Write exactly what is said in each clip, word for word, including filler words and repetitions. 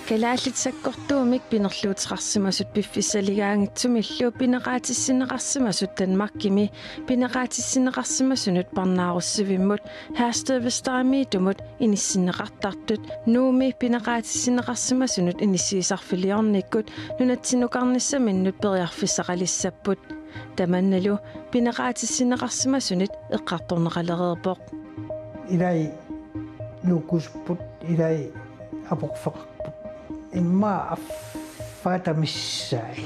Kalaallit sakkortuumik pinerluuteqarsimasut piffissaligaanngitsumillu pineqaatissinneqarsimasut Danmarkimi pineqaatissinneqarsimasunut parnaarussivimmut Herstedvestamiitumut inissinneqartartut Nuummi pineqaatissinneqarsimasunut inissiisarfiliornikkut nunatsinnukarnissaminnut periarfissaqalissapput. Tamannalu pineqaatissinneqarsimasunit eqqartorneqalereerpoq. Ilai nuukkusupput, ilai aporfeqarput. Immaqa affaata missaat.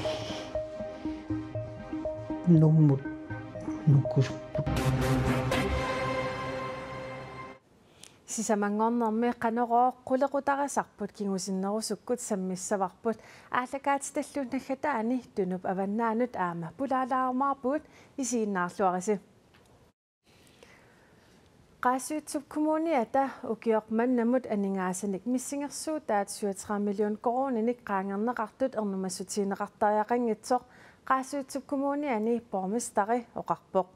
Nuummut nuukkusupput. Sisamanngornermi Qanorooq qulequtarisarput kingusinnerusukkut sammissavarput. Aallakaatitallu naggataani Tunup avannaanut aamma pulaalaarumaarpugut, isiginnaarluarisi. Qaasuitsup Kommuniata ukioq mannamut aningaasanik missingersuutaat syvogtredive million koruuninik qaangerneqartut ernumassutigineqartariaqanngitsoq Qaasuitsup Kommuniani borgmesteri oqarpoq.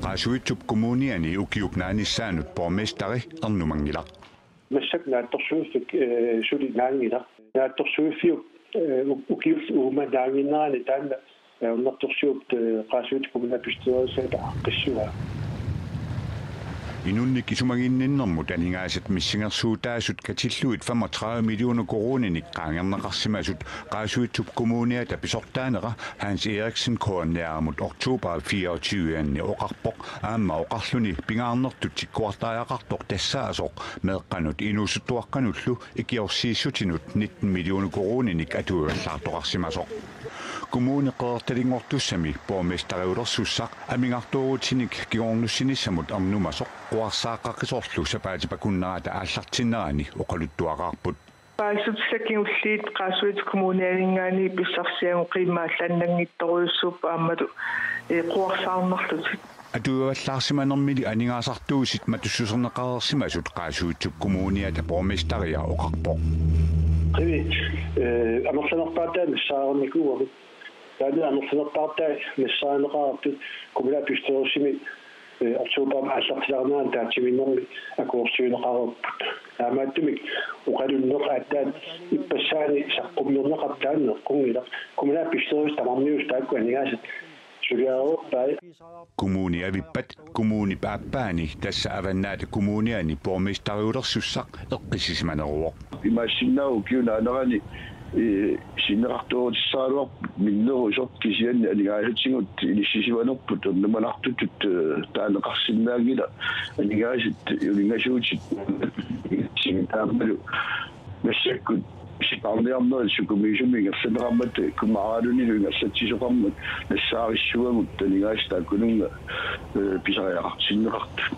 Qaasuitsup Kommuniani ukiup naanissaanut borgmesteri ernumanngilaq. Massakkut naatsorsuiffik, eh, suli naanngilaq. Naatsorsuiffiup, eh, u-, ukiullu uuma naannginnerani taanna, eh, ajornartorsiut, eh, Qaasuitsup kommunalbestyrelsiata aaqqissugaa. Inunnik isumaginninnermut aningaasat missingersuutaasut katillugit femogtredive millioner koruuninik qaangerneqarsimasut Qaasuitsup Kommuniata pisortaanera Hans Eriksen K N R-imut oktober fireogtyve-anni oqarpoq, aamma oqarluni pingaarnertut tikkuartariaqartoq tassaasoq meeqqanut inuusuttuaqqanullu ikiorsiissutinut nitten millioner koruuninik atuivallaartoqarsimasoq. Kommuni Qeqertalinngortussami borgmesteriulersussaq amigartoorutinik kingornussinissamut ernumasoq quarsaaqqaqisorlu sapaatip akunnerata aallartinnerani oqaluttuaqaarput. Paasissutissat kingulliit Qaasuitsup Kommunianinngaanniit pissarsiagut qiimmaat allaannanngitsorujussuupput aammalu, eh, quarsaarnarlutik. Atuivallaarsimanermili aningaasartuutit matussuserneqareersimasut Qaasuitsup Kommuniata borgmesteria oqarpoq. Qivi, eh, amerlanerpaataat nassaarnikuuagut. Taanna amerlanerpaataat nassaarineqartut kommunalbestyrelsimi, eh, oktoberimi aallartilaarnerani ataatsimiinnermi akuersiuineqareerput. Taamaattumik oqalunneq aatsaat ippassaani saqqummerneqartoq taanna eqqunngilaq. Kommunalbestyrelsip tamarmiusut taakku aningaasat suliareerpai. Kommuni avippat kommunip aappaani, tassa Avannaata Kommuniani borgmesteriulersussaq eqqissisimaneruvoq. Imaassinnaavoq ukiup naanerani, eh, sinneqartoorutissaraluarpoq minnerusoq, kisianni aningaasatigut inissisimanerput ernumanartutut, eh, taaneqarsinnaanngilaq, aningaasat uninngassuutit, aammalu massakkut sipaarniarnerit sukumiisumik ingerlanneqarmata kummaraanunilu ingerlatsisoqarmat nassaarissavagut aningaasat taakkununnga, eh, pisariaqartinneqartut.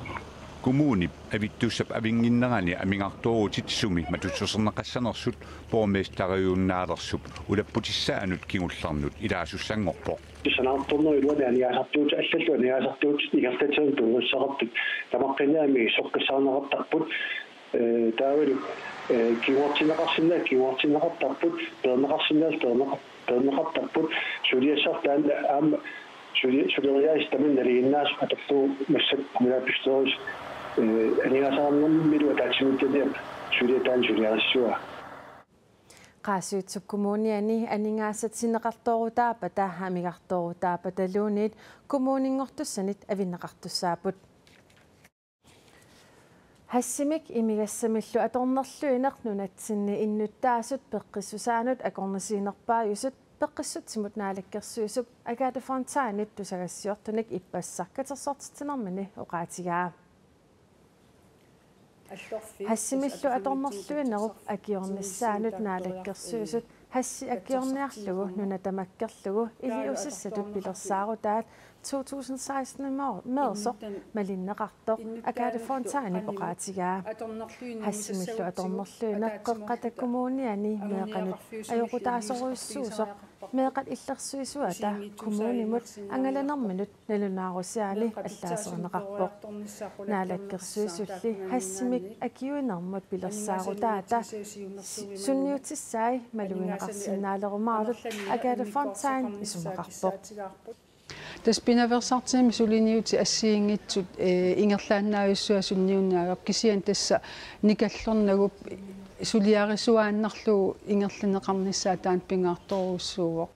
Kommunip avittussap avinnginnerani amigartoorutit sumi matussuserneqassanersut borgmesteriunnaalersup ulapputissaanut kingullernut ilaasussanngorpoq. Sanaartornerup iluani aningaasartuutit, allallu aningaasartuutit ingerlatsinerup tunngassaqartut tamaqqinnaami soqqissaarneqartarput, eh, taavalu, eh, kinguartinneqarsinnaasut kinguartinneqartarput, peerneqarsinnaasut peerneqar-, peerneqartarput, suliassaq taanna aamma suli-, suleriaaseq tamanna nalinginnaasoq atorlugu massakkut kommunalbestyrelse, eh, aningaasaqarnermilu ataatsimiititaliami suliaq taanna suliarissavaa. Qaasuitsup Kommuniani aningaasat sinneqartoorutaappata amigartoorutaappataluunniit kommuninngortussanit avinneqartussaapput. Hashimik imigassamillu atornerluineq nunatsinni innuttaasut peqqissusaannut akornisiinerpaajusut Peqqissutsimut Naalakkersuisup Agathe Fontainip tusagassiortunik ippassaq katersortitsinermini oqaatigaa. Hashimillu atornerluinerup akiornissaanut Naalakkersuisut hashi akiorniarlugu nuna tamakkerlugu iliuusissatut pilersaarutaat to tusind seksten-imeersoq malinneqartoq Agathe Fontainip oqaatigaa. Hashimillu atornerluineq Qeqqata Kommuniani meeqqanut ajoqutaasorujussuusoq meeqqat illersuisuata kommunimut angalanerminut nalunaarusiaani allaaserineqarpoq. Naalakkersuisulli hashimik akiuinermut pilersaarutaata si-, sunniutissai malugineqarsinnaalerumaartut Agathe Fontain isumaqarpoq. Tassa pinaveersaartitamik suliniutit assigiinngitsut, ee, ingerlaannavissuaq sunniunnaagami, kisianni tassa nikallornagu suliarisuaannarlugu ingerlanneqarnissaa taanna pingaartorujussuuvoq.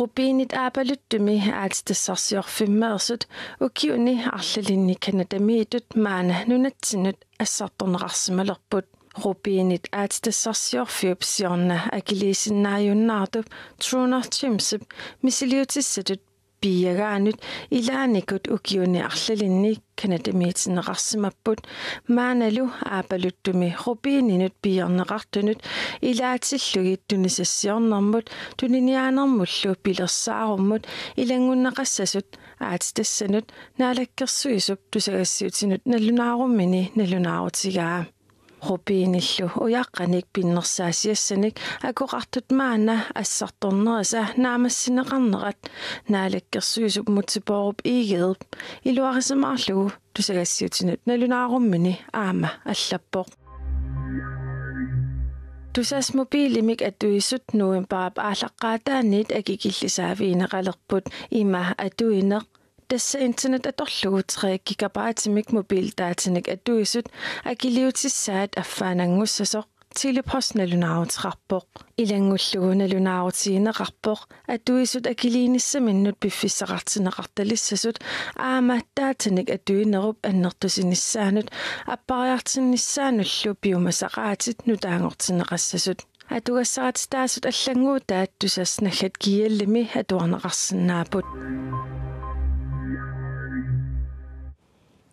Rubinit Aapaluttumi aatsitassarsiorfimmeersut ukiuni arlalinni Canadamiittut maanna nunatsinnut assartorneqarsimalerput. Rubinit aatsitassarsiorfiup siorna akiliisinnaajunnaartup Truner Jamesip misiliutissatut piiagaanut ilaanikut ukiuni arlalinni Canadamiitinneqarsimapput, maannalu Aapaluttumi rubininut piiarneqartunut ilaatillugit tunisassiornermut tuniniaanermullu pilersaarummut ilanngunneqassasut aatsitassanut Naalakkersuisup tusagassiuutinut nalunaarummini nalunaarutigaa. Rubinillu ujaqqanik pinnersaasiassanik akoqartut maanna assartornerisa naammassineqarnerat Naalakkersuisup Múte Bourup Egedep iluarisimaarlugu tusagassiuutinut nalunaarummini aamma allappoq. Tusass mobilimik atuisut novembarip aallaqqaataaniit akikillisaavigineqalerput. Ima atuineq, tassa internet atorlugu tre gigabytemik mobildatanik atuisut, akiliutissaat affaannanngussasoq Tele-Post nalunaaruteqarpoq. Ilanngullugu nalunaarutigineqarpoq atuisut akiliinissaminnut piffissaqartinneqartalissasut aamma datanik atuinerup annertusinissaanut appariartinnissaanullu piumasaqaatit nutaanngortinneqassasut. Atugassarititaasut allannguutaat Tusass naggat gl-imi atuarneqarsinnaapput.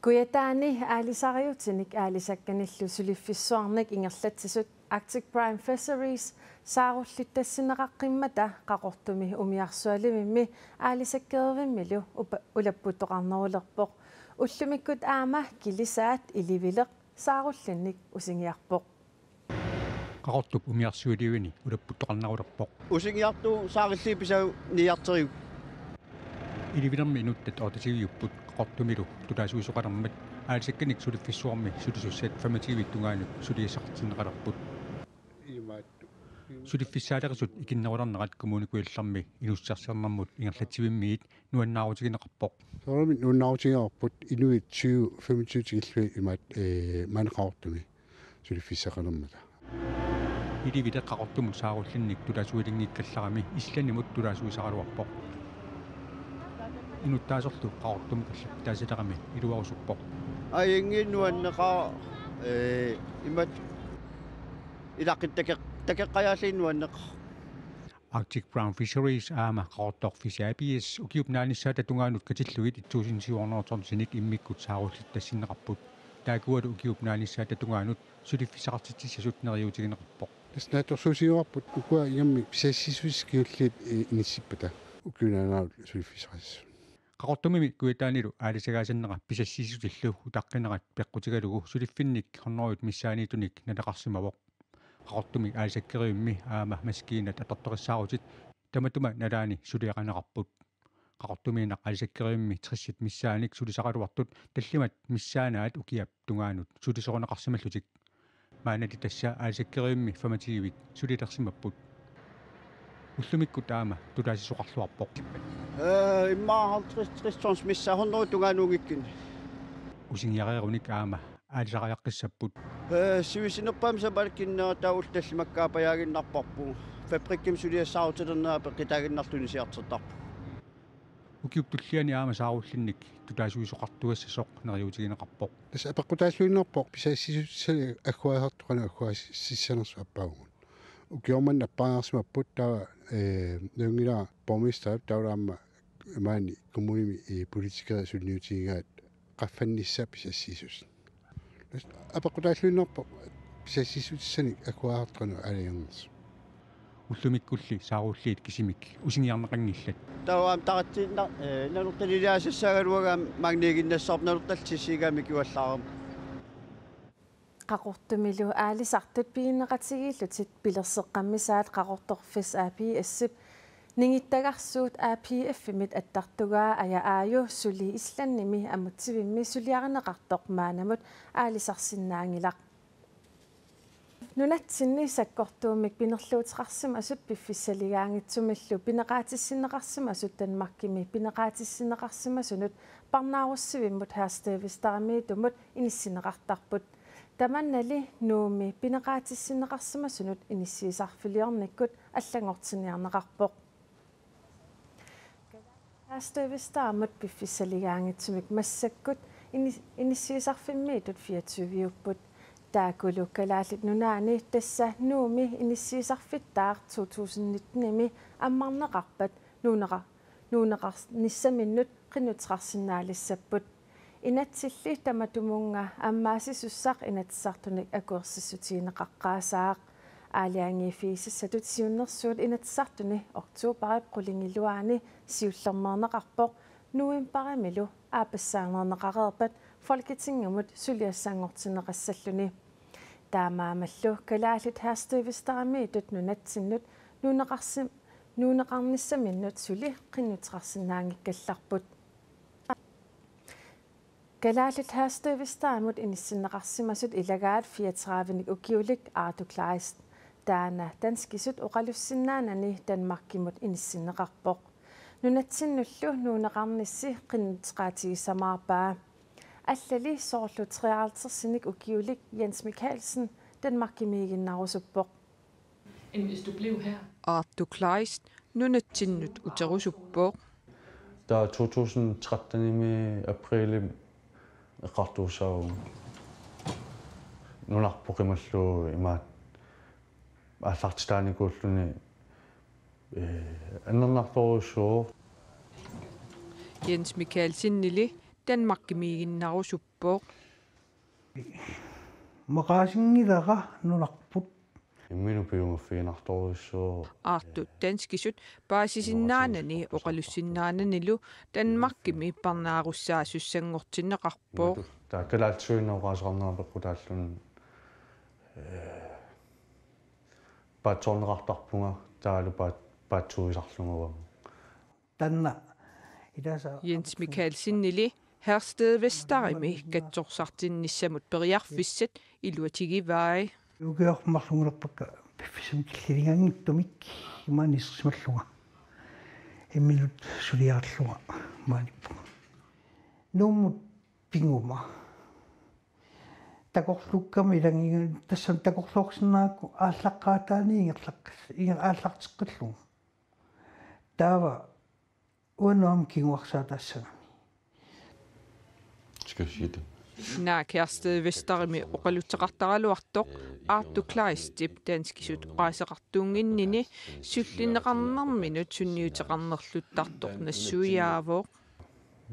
Kujataani aalisariutinik aalisakkanillu suliffissuarnik ingerlatsisut Arctic Prime Fisheries saarullittassineqaqqimmata Qaqortumi umiarsualivimmi aalisakkerivimmillu upa-, ulapputtoqarnerulerpoq. Ullumikkut aamma kilisaat ilivileq saarullinnik usingiarpoq. Qaqortup umiarsualivini ulapputtoqarnerulerpoq. Usingiartuuvoq saarilliit pisavut niiarteriuk. Ilivilermi inuttat otteogtyviupput Qaqortumilu tulaasuisoqalermat aalisakkanik suliffissuarmi sulisussat femogtyvit tungaanut suliassaqartinneqalerput. Suliffissaalerisut ikinnerulernerat Kommune Kujallermi inuussutissarsiornermut ingerlatsivimmiit nuannaarutigineqarpoq. Soorunami nuannaarutigineqarput inuit tyve femogtyve tikillugit imaat, ee, maani Qaqortumi suliffissaqalermata. Ilivileq Qaqortumut saarullinnik tulaasuilinngikkallarami Islandimut tulaasuisaraluarpoq. Inuttaasorlu Qaqortumut allappitaasilerami iluarusuppoq. Ajunngilaq nuanneqaaq, ee, imaat ilaqqit takeq-, takeqqajaallugit nuanneqaaq. Arctic Brown Fisheries aamma Qaqortoq Fish A/S ukiup naanissaata tungaanut katillugit et tusind syv hundrede tonsinik immikkut saarullittassineqarput. Taakkualu ukiup naanissaata tungaanut suliffissaqartitsissasut neriuutigineqarpoq. Tassa naatsorsuusiuarput ukua ingammik pisassiissutissat kingulliit, ee, inissippata ukiup nalunaarut suliffissaqassasut. Qaqortumimi Kujataanilu aalisagaasannerat pisassiissutillu utaqqinerat peqqutigalugu suliffinnik hundredet missaaniittunik naleqarsimavoq. Qaqortumi aalisakkeriummi aamma maskiinat atortorissaarutit tamatuma nalaani suliaqarneqarput. Qaqortumiinnaq aalisakkeriummi tressit missaanik sulisaqaluartut tallimat missaannaat ukiap tungaanut sulisorineqarsimallutik. Maannali tassa aalisakkeriummi femogtyvit sulilersimapput. Ullumikkut aamma tulaasisoqarluarpoq. Ee, immaqa halvtreds, tres tons missaat hundrede tungaanut unngikkunik. Usingiareerunik aamma aalisariaqqissapput. Ee, sivisunerpaamik sapaatip akunnera taava ullut tallimat kaappajaaginnarparput. Fabrikkimi suliassaarutilerneq apeqqutaaginnarlugu inisittartarpoq. Ukiup tulliani aamma saarullinnik tulaasuisoqartugassasoq neriuutigineqarpoq. Tassa apeqqutaalluinnarpoq pisassiissutissanik agguaasartoq qanoq agguaassissanersoq appaavugut. Ukioq manna appariarsimapput taava, ee, nalunngilara borgmesterip taavalu aamma maani kommunimi, ee, politikerit suliniutigigaat qaffannissaq pisassiissutit. Apeqqutaalluinnarpoq pisassiissutissanik agguaasartoq qanoq aalajangersoq. Ullumikkulli saarulliit kisimik usingiarneqanngillat. Taava aamma taratsiinnaq, ee, Nanortalik iliaasassaagaluaraangat maaniiginnassaaq Nanortalik tissiigaamik uallaarama. Qaqortumilu aalisartut piginneqatigiillutik pilerseqqammisaat Qaqortoq Fish A/S-ip ningittagarsuut A P F-imit attartugaa Aja Aaju suli Islandimi amutsivimmi suliarineqartoq maannamut aalisarsinnaanngilaq. Nunatsinni sakkortuumik pinerluuteqarsimasut piffissaligaanngitsumillu pineqaatissinneqarsimasut Danmarkimi pineqaatissinneqarsimasunut parnaarussivimmut Herstedvesterimiittumut inissinneqartarput. Tamannali Nuummi pineqaatissinneqarsimasunut inissiisarfiliornikkut allanngortinniarneqarpoq. Herstedvesterimut piffissaligaanngitsumik massakkut ini-, inissiisarfimmiittut fireogtyveupput. Taakkulu Kalaallit Nunaanni tassa Nuummi inissiisarfittaaq to tusind nittenimi ammarneqarpat nuuneqa-, nuuneqarnissaminnut qinnuteqarsinnaalissapput. Inatsilli tamatumunnga ammaasisussaq Inatsisartunik akuersissutigineqaqqaasaaq. Aalajangiiffigisassatut siunnersuut Inatsisartuni oktobarip qulingiluaani siullermeerneqarpoq, novembarimilu aappassaaneerneqareerpat Folketingimut suliassanngortinneqassalluni. Taamaammallu kalaallit Herstedvesterimiittut nunatsinnut nuuneqarsi-, nuuneqarnissaminnut suli qinnuteqarsinnaanngikkallarput. Kalaallit Herstedvesterimut inissinneqarsimasut ilagaat fireogtredivenik ukiulik Arctic Kleist. Taanna danskisut oqalussinnaanani Danmarkimut inissinneqarpoq. Nunatsinnullu nuuneqarnissi qinnuteqaatigissamaarpaa. Allali soorlu treoghalvtredsinik ukiulik Jens Mikkelsen Danmarkimiiginnarusuppoq. End hvis du blev her. Arctic Kleist nunatsinnut uterusuppoq. Taava to tusind trettenimi aprilimi eqqartuussaavugut. Nunarput qimallugu imaattoq aallartitaanikuulluni, ee, annernartorujussuuvoq. Jens Mikkelsenili Danmarkimiiginnarusuppoq. Maqaasinngilara nunarput. Imminut piumaffiginartorujussuuvoq. Arctic danskisut paasisinnaanani oqalussinnaananilu Danmarkimi parnaarussaasussanngortinneqarpoq. Taava kalaallisuinnaq oqaaseqarnera peqqutaalluni, ee, paatsoorneqartarpunga taavalu paat-, paatsuuisarlunga uanga. Taanna ilaasa Jens Mikkelsenili Herstedvesterimi katsorsartinnissamut periarfissat iluatigivai. Ukiorput marlunngorpakka piffissami killiligaanngitsumik imaaniissimallunga. Imminut suliarallunga maanippunga. Nuummut piguma. Takorluukkama ilagiga tassani takorloorsinnaarakku aallaqqaataani ingerlaqqis-, inger-, aallarteqqillugu. Taava uannut aamma kinguarsaataassagami. Skal jeg sige det? Naak Herstedvesterimi oqaluteqartaraluartoq Arctic Kleistip danskisut oqaaseqartuunnginnini sullinneqarnerminut sunniuteqarnerluttartoq nassuiaavoq.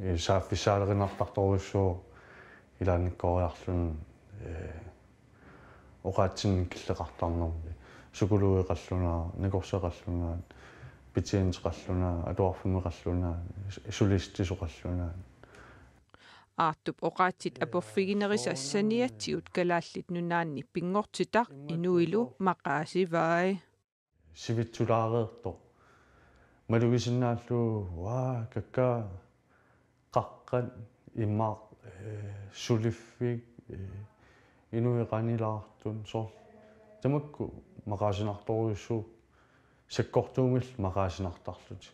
Ee, saaffissaalerinnartartorujussuuvoq ilaannikkooriarluni, ee, oqaatsinnik killeqartarnermi. Psykologeqallunaaq, nakorseqallunaat, betjenteqallunaat, atuarfimmeqallunaat, su-, sulistisoqallunaat. Arctip oqaatsit aporfiginerisa saniatigut Kalaallit Nunaanni pinngortitaq inuilu maqaasivai. Sivitsulaareertoq. Malugisinnaallugu, uaa, kakkaak, qaqqat, imaq, ee, suliffik, ee, inuit qanilaartut, soorlu. Tamakku maqaasinartorujussuupput, sakkortuumillu maqaasinartarlutik.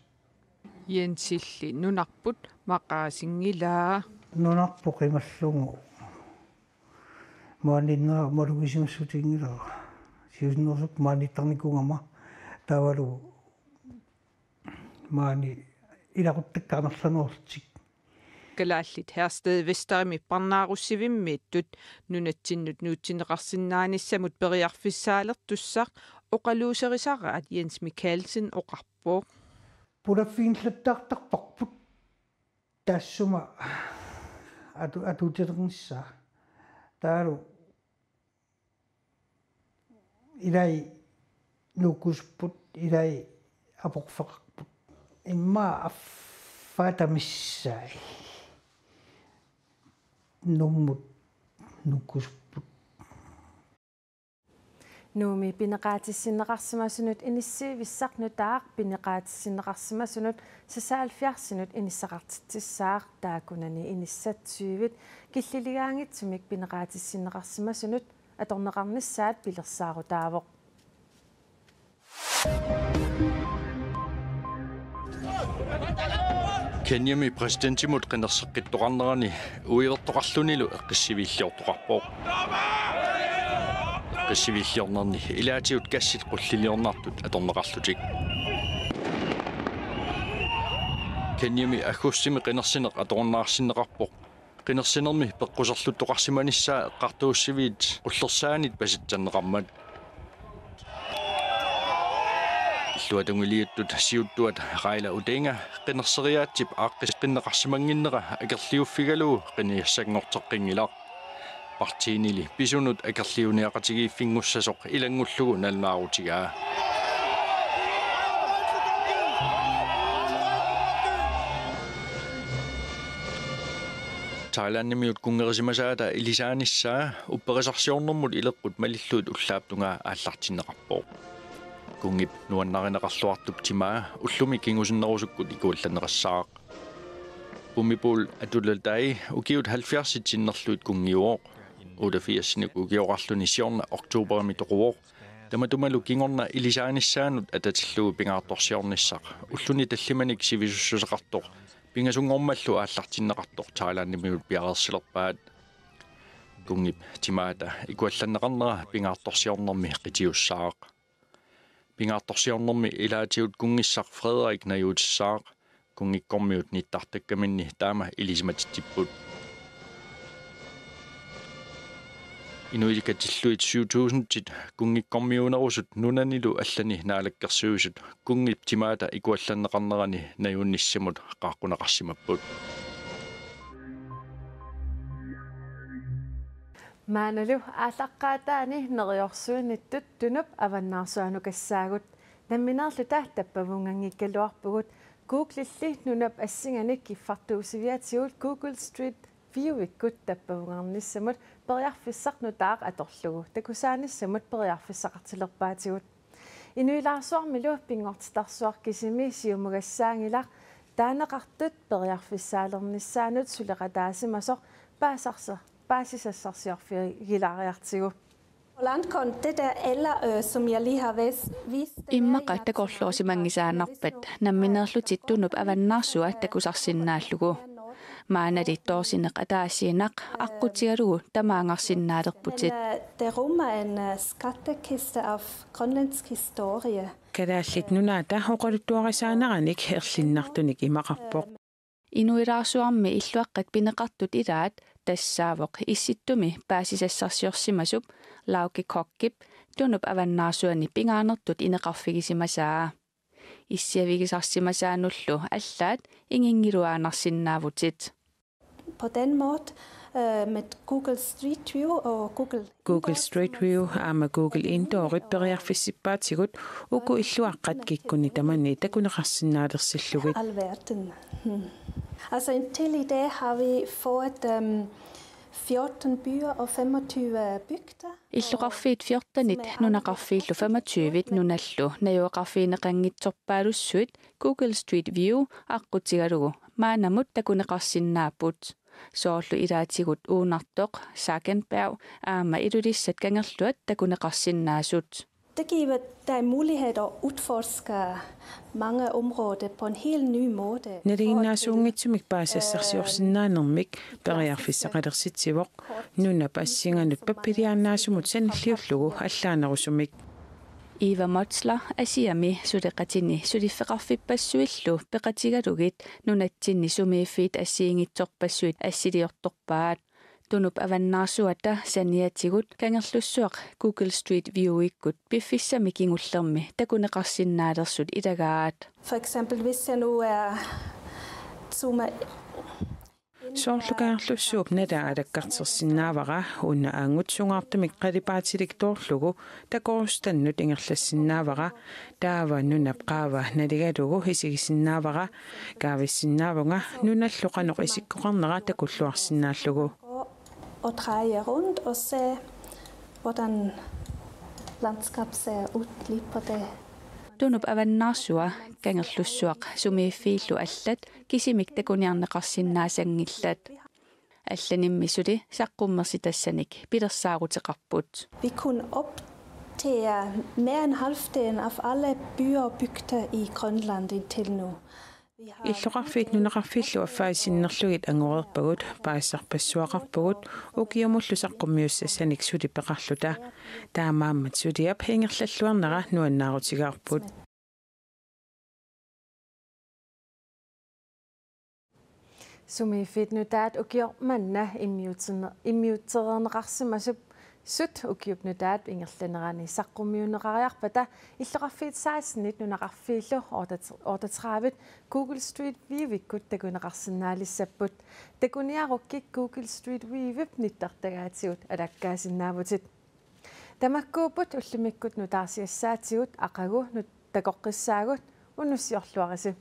Jensilli nunarput maqaasinngilaa. Nunarput qimallugu maaniinnera malugisimassutiginngilara. Siusinnerusukkut maaniittarnikuugama taavalu maani ilaquttakka amerlanerullugit. Kalaallit Herstedvesterimi parnaarussivimmiittut nunatsinnut nuutsinneqarsinnaanissamut periarfissaalertussaq oqaluuserisaraat Jens Mikkelsen oqarpoq. Pulaffiginnilattaartarparput taassuma atu-, atuutilernissaa. Taavalu ilai nuukkusupput, ilai aporfeqarput. Immaqa affaata missaat. Nuummut nuukkusupput. Nuummi pineqaatissinneqarsimasunut inissiivissaq nutaaq pineqaatissinneqarsimasunut seksoghalvfjerdsinut inissaqartitsissaaq, taakkunani inissat tyvit killiligaanngitsumik pineqaatissinneqarsimasunut atorneqarnissaat pilersaarutaavoq. Kenyami præsidentimut qinerseqqittoqarnerani uivertoqarlunilu eqqissiviilliortoqarpoq. Eqqissiviilliornerni ilaatigut gassit qulliliornartut atorneqarlutik. Kenyami aggustimi qinersineq atorunnaarsinneqarpoq. Qinersinermi peqquserluttoqarsimanissaa eqqartuussiviit qullersaanit pasitserneqarmat. Illuatungiliuttut siuttuat Raila Odinga qinerseriaatsip aaqqisseqqinneqarsimannginnera akerliuffigalugu qinigassanngorteqqinngilaq. Partiinili pisunut akerliuniaqatigiiffinngussasoq ilanngullugu nalunaarutigaa. Thailandimiut kunngerisimasaata ilisaanissaa upperisarsiornermut ileqqut malillugit ullaap tungaa aallartinneqarpoq. Kunngip nuannarineqarluartup timaa ullumi kingusinnerusukkut ikuallanneqassaaq. Bhumibol Adulyadej ukiut halvfjerdsit sinnerlugit kunngiuvoq. Otteogfirsinik ukioqarluni siorna oktoberimi toquvoq. Tamatumalu kingorna ilisaanissaanut atatillugu pingaartorsiornissaq ulluni tallimanik sivisussuseqartoq pingasunngormallu aallartinneqartoq Thailandimiut piareersilerpaat. Kunngip timaata ikuallanneqarnera pingaartorsiornermi qitiussaaq. Pingaartorsiornermi ilaatigut kunngissaq Frederik najuutissaaq. Kunngikkormiut nittartakkaminni taama ilisimatitsipput. Inuit katillugit syv tusindit kunngikkormiuunerusut nunanilu allani naalakkersuisut kunngip timaata ikuallanneqarnerani najuunnissamut qaaqquneqarsimapput. Maannalu aallaqqaataani neriorsuinittut Tunup avannaarsuanukassaagut. Nammineerluta tappavunnganngikkaluarpugut. Googlelli nunap assinganik kiffartuussiviatigut Google Street Viewikkut tappavungarnissamut periarfissaq nutaaq atorlugu takusaanissamut periarfissaqartilerpaatigut. Inuilaarsuarmilu pinngortitarsuaq kisimi siumugassaanngilaq taaneqartut periarfissaalernissaannut suleqataasimasoq paasarsi-, paasisassarsiorfigilaariartigu. Holland Kon, det der eller, øh, som jeg lige har vist, vist, det er, Immaqa jeg takorloorsimanngisaannarpat nammineerlutit Tunup avannaarsua takusarsinnaallugu. Maannali toorsineq ataasiinnaq aqqutigalugu tamaangarsinnaalerputit. Men, øh, det rummer en, øh, skattekiste af grønlandsk historie. Kalaallit Nunaata oqaluttuarisaaneranik erlinnartunik imaqarpoq. Inuilaarsuarmi illuaqqat pineqartut ilaat tassaavoq Issittumi paasisassarsiorsimasup Lauge Kochip Tunup avannaarsuani pingaanertut ineqarfigisimasaa. Issiavigisarsimasaannullu allaat inginngiluaannarsinnaavutit. På den måde, øh, med Google Street View og Google Google Street View aamma Google Indoorit periarfissippaatigut uku illuaqqat kikkunnit tamanit takuneqarsinnaalersillugit. Alverden. Hmm. Altså indtil i dag har vi fået, øhm, fjorten byer og femogtyve bygder. Illoqarfiit fjortenit nunaqarfiillu femogtyvit nunallu najugaqarfigineqanngitsorpaalussuit Google Street View aqqutigalugu maannamut takuneqarsinnaapput. Soorlu ilaatigut Uunartoq, Sakenberg aamma Ilulissat Kangerluat takuneqarsinnaasut. Det giver dig mulighed at udforske mange områder på en helt ny måde. Nalinginnaasuunngitsumik paasisassarsiorsinnaanermik periarfissaqalersitsivoq. Nunap assinganut pappiliaannaasumut sanilliullugu allaanerusumik. Eva Motzler Asiami suleqatini suliffeqarfippassuillu peqatigalugit nunatsinni sumiiffiit assigiinngitsorpassuit assiliortorpaat. Tunup avannaarsuata saniatigut Kangerlussuaq Google Street Viewikkut piffissami kingullermi takuneqarsinnaalersut ilagaat. For eksempel, hvis jeg nu er zoomer Soorlu Kangerlussuup nalaa alakkartersinnaavara, una angut sungaartumik qalipaatilik toorlugu takorusutannut ingerlassinnaavara, taava nunap qaava naligalugu isigisinnaavara, kaavissinnaavunga nunallu qanoq isikkoqarnera takulluarsinnaallugu. Og dreje rundt og se, hvordan landskab ser ud lige på det. Tunup avannaarsua Kangerlussuaq sumiiffiillu allat kisimik takuniarneqarsinnaasanngillat. allanimmi suli saqqummersitassanik pilersaaruteqarput. Vi kunne optage mere end halvdelen af alle byer og bygder i Grønland indtil nu. Illoqarfiit nunaqarfiillu affai sinnerlugit angoreerpagut, paasisarpassuaqarpugut, ukiumullu saqqummiussassanik suli peqarluta. Taamaammat suliap ingerlalluarnera nuannaarutigaarput. Sumiiffiit nutaat ukioq manna immiutserne-, immiutsereerneqarsimasut ukiup nutaap ingerlanerani saqqummiunneqariarpata illoqarfiit sekstenit nunaqarfiillu otteogtredive Google Street View-ikkut takuneqarsinnaalissapput. Takuniarukkit Google Street View-ip nittartagaatigut alakkaasinnaavutit. Tamakkuupput ullumikkut nutaarsiassaatigut, aqagu nut-, takoqqissaagut, unnussiorluarisi.